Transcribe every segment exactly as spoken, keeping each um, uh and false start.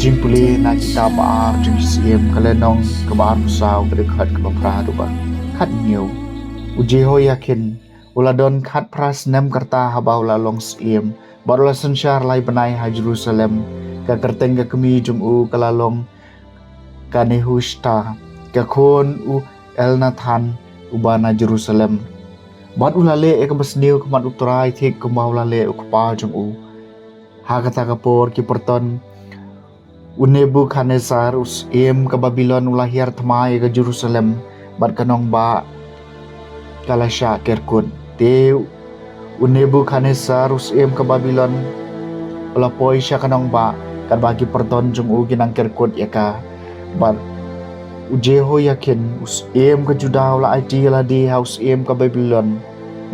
Jingpule na kitab ba ar jong ki Syiem, ka lynnong kaba arphew saw, ka dkhot kaba phra haduh ba khathynñiew. U Jehoiakin u la don khatphra snem ka rta haba u la long syiem, bad u la synshar lai bnai ha Jerusalem. Ka kyrteng ka kmie jong u ka la long ka Nehushta, ka khun u Elnathan, uba na Jerusalem. Bad u la leh ïa kaba sniew ha khmat U Trai, thik kumba u la leh u kpa jong u. Ha kata ka por ki pyrton u Nebukhadnessar u syiem ka Babilon u la hiar thma ïa ka Jerusalem, bad ka nongbah ka la shah kerkut. Te u Nebukhadnessar u syiem ka Babilon u la poi sha ka nongbah, katba ki pyrton jong u ki nang kerkut ïa ka. Bad u Jehoiakin u syiem ka Juda u la aiti ïa lade ha u syiem ka Babilon,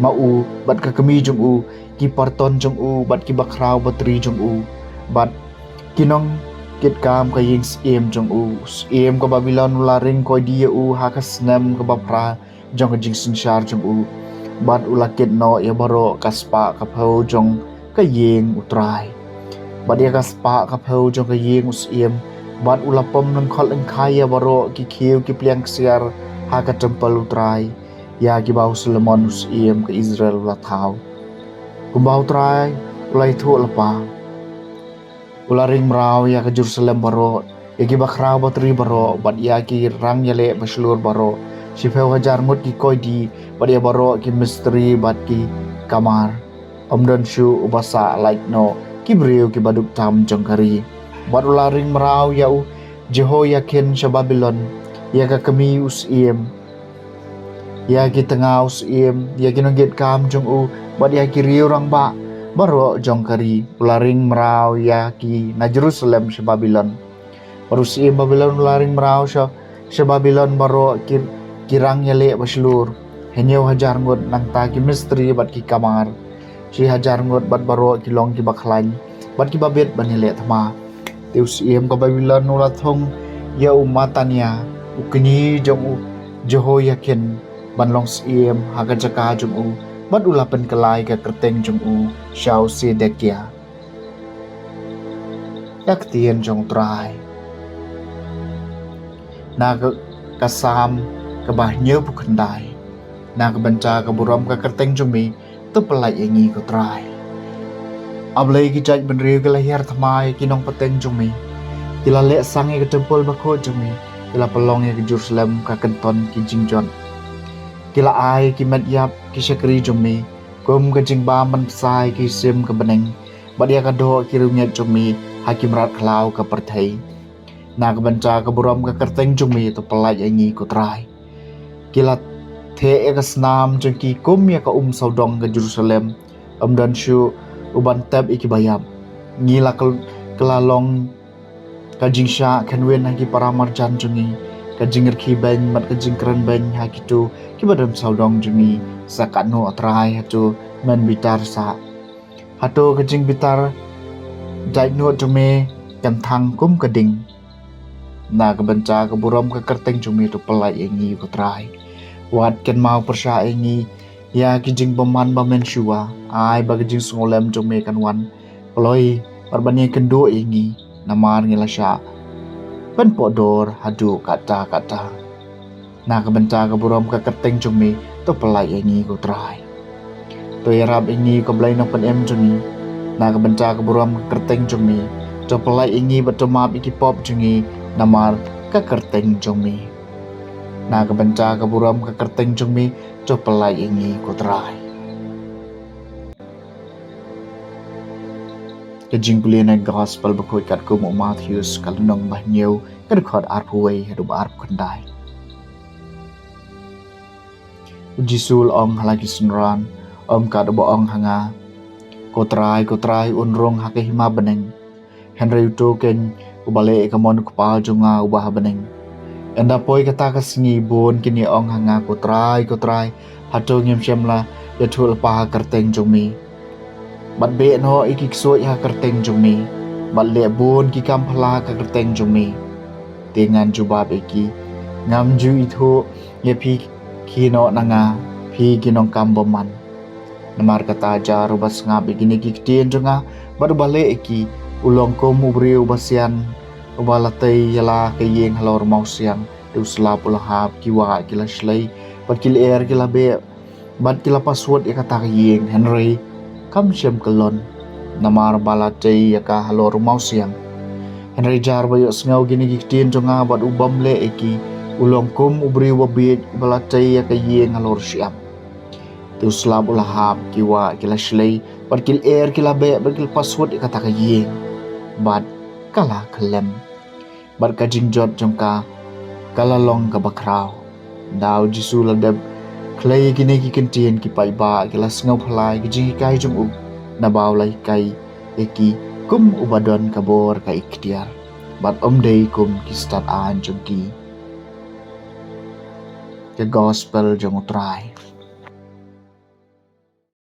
ma u bad ka kmie jong u, ki pyrton jong u bad ki bakhraw batri jong u, bad ki nongkitkam ka ïing syiem jong u. U syiem ka Babilon u la ring koidi ïa u ha ka snem kaba phra jong ka jingsynshar jong u, bad u la kit noh ïa baroh ka spah ka phew jong ka ïing U Trai, bad ïa ka spah ka phew jong ka ïing u syiem, bad u la pom lyngkhot lyngkhai ïa baroh ki khiew ki pliang ksiar ha ka templ U Trai, ïa kiba u Solomon u syiem ka Israel u la thaw, kumba U Trai u la ïathuh lypa. U la ring mraw ïa ka Jerusalem baroh, ïa ki bakhraw batri baroh, bad ïa ki rangïaleh bashlur baroh, shiphew hajar ngut ki koidi, bad ïa baroh ki mistri bad ki kamar. Ym don shuh uba sah lait noh ki briew kiba duk tam jong ka ri. Bad u la ring mraw ïa u Jehoiakin sha Babilon, ïa ka kmie u syiem, ïa ki tnga u syiem, ïa ki nongkitkam jong u, bad ïa ki riew rangbah baroh jong ka ri. U la ring mraw ïa ki na Jerusalem sha Babilon. Bad u syiem Babilon u la ring mraw sha, sha Babilon baroh ki, ki rangïaleh bashlur, hynñiew hajar ngut, nangta ki mistri bad ki kamar shi hajar ngut, bad baroh ki long kiba khlaiñ bad kiba bit ban ïaleh thma. Te u syiem ka Babilon u la thung ïa u Matania, u kñi jong u Jehoiakin, ban long syiem ha ka jaka jong u, bad u la pynkylla ïa ka kyrteng jong u sha u Sedekia. Ïa ka ktien jong U Trai. Na ka, ka Salm kaba hynñiewphew khyndai. Na ka bynta ka burom ka kyrteng jong me, to pyllait ïa ngi, ko Trai. A Blei, ki jaitbynriew ki la hiar thma ïa ki nongpynteng jong me. Ki la leh sang ïa ka templ bakhuid jong me. Ki la pynlong ïa ka Jerusalem ka kynton ki jingjot. Ki la ai ki met ïap ki shakri jong me kum ka jingbam ban bsa ïa ki sim ka bneng, bad ïa ka doh ki riewngeit jong me ha ki mrad khlaw ka pyrthei. Na ka bynta ka burom ka kyrteng jong me, to pyllait ïa ngi, ko Trai. Ki la theh ïa ka snam jong ki kum ïa ka um sawdong ka Jerusalem. Ym don shuh u ban tep ïa kiba ïap. Ngi la kyl-, kylla long ka jingshah kynwin ha ki para marjan jong ngi, ka jingrkhie beiñ bad ka jingkren beiñ ha kito kiba don sawdong jong ngi. Sa katno, A Trai, hato men bitar sah? Hato ka jingbitar jait nud jong me kan thang kum ka ding? Na ka bynta ka burom ka kyrteng jong me, to pyllait ïa ngi, ko Trai. Wat kynmaw pyrshah ïa ngi ïa ki jingbymman ba mynshuwa. Ai ba ka jingsngewlem jong me kan wan kloi bad ban ïakynduh ïa ngi, namar ngi la shah pynpohdor haduh katta katta. Na ka bynta ka burom ka kyrteng jong me, to pyllait ïa ngi, ko Trai. To ïarap ïa ngi, ko Blei nongpynim jong ngi. Na ka bynta ka burom ka kyrteng jong me, to pyllait ïa ngi bad to map ïa ki pop jong ngi namar ka kyrteng jong me. Na ka bynta ka burom ka kyrteng jong me, to pyllait ïa ngi, ko Trai. Ka jingpule na ka gospel bakhuid katkum u Mathaios, ka lynnong ba hynñiew, ka dkhot arphew wei haduh ba arphew khyndai. U Jisu u la ong ha la ki synran, ym kat uba ong ha nga, Ko Trai, ko Trai, un rung ha ka hima bneng, hynrei uto keiñ uba leh ïa ka mon u Kpa jong nga uba ha bneng. Ynda poi kata ka sngi bun kin ïa ong ha nga, Ko Trai, ko Trai, hato ngim shym la ïathuhlypa ha ka kyrteng jong me, bad beh noh ïa ki ksuid ha ka kyrteng jong me, bad leh bun ki kam phylla ha ka kyrteng jong me? Te ngan jubab ïa ki, ngam ju ithuh ïa phi, khie noh na nga, phi ki nongkam bymman. Namar kata, jar uba sngap ïa kine ki ktien jong nga bad uba leh ïa ki, u long kum u briew uba sian Uba la tei ïa la ka ïing halor mawsiang, te u slap u la hap, ki wah ki la shlei, bad ki lyer ki la beh, bad ki la paswut ïa kata ka ïing, hynrei kam shym kyllon, namar ba la tei ïa ka halor mawsiang. Hynrei jar ba ïohsngew kine ki ktien jong nga bad u bym leh ïa ki, u long kum u briew babieit uba la tei ïa ka ïing halor shyiap. Te u slap u la hap, ki wah ki la shlei, bad ki lyer ki la beh, bad ki la paswut ïa kata ka ïing, bad ka la kyllem, bad ka jingjot jong ka ka la long kaba khraw. Haba u Jisu u la dep khlei ïa kine ki ktien, ki paidbah ki la sngewphylla ïa ki jinghikai jong u, naba u la hikai ïa ki kum uba don ka bor ka iktiar, bad ym dei kum ki stad-aiñ jong ki. Ka Gospel jong u Trai.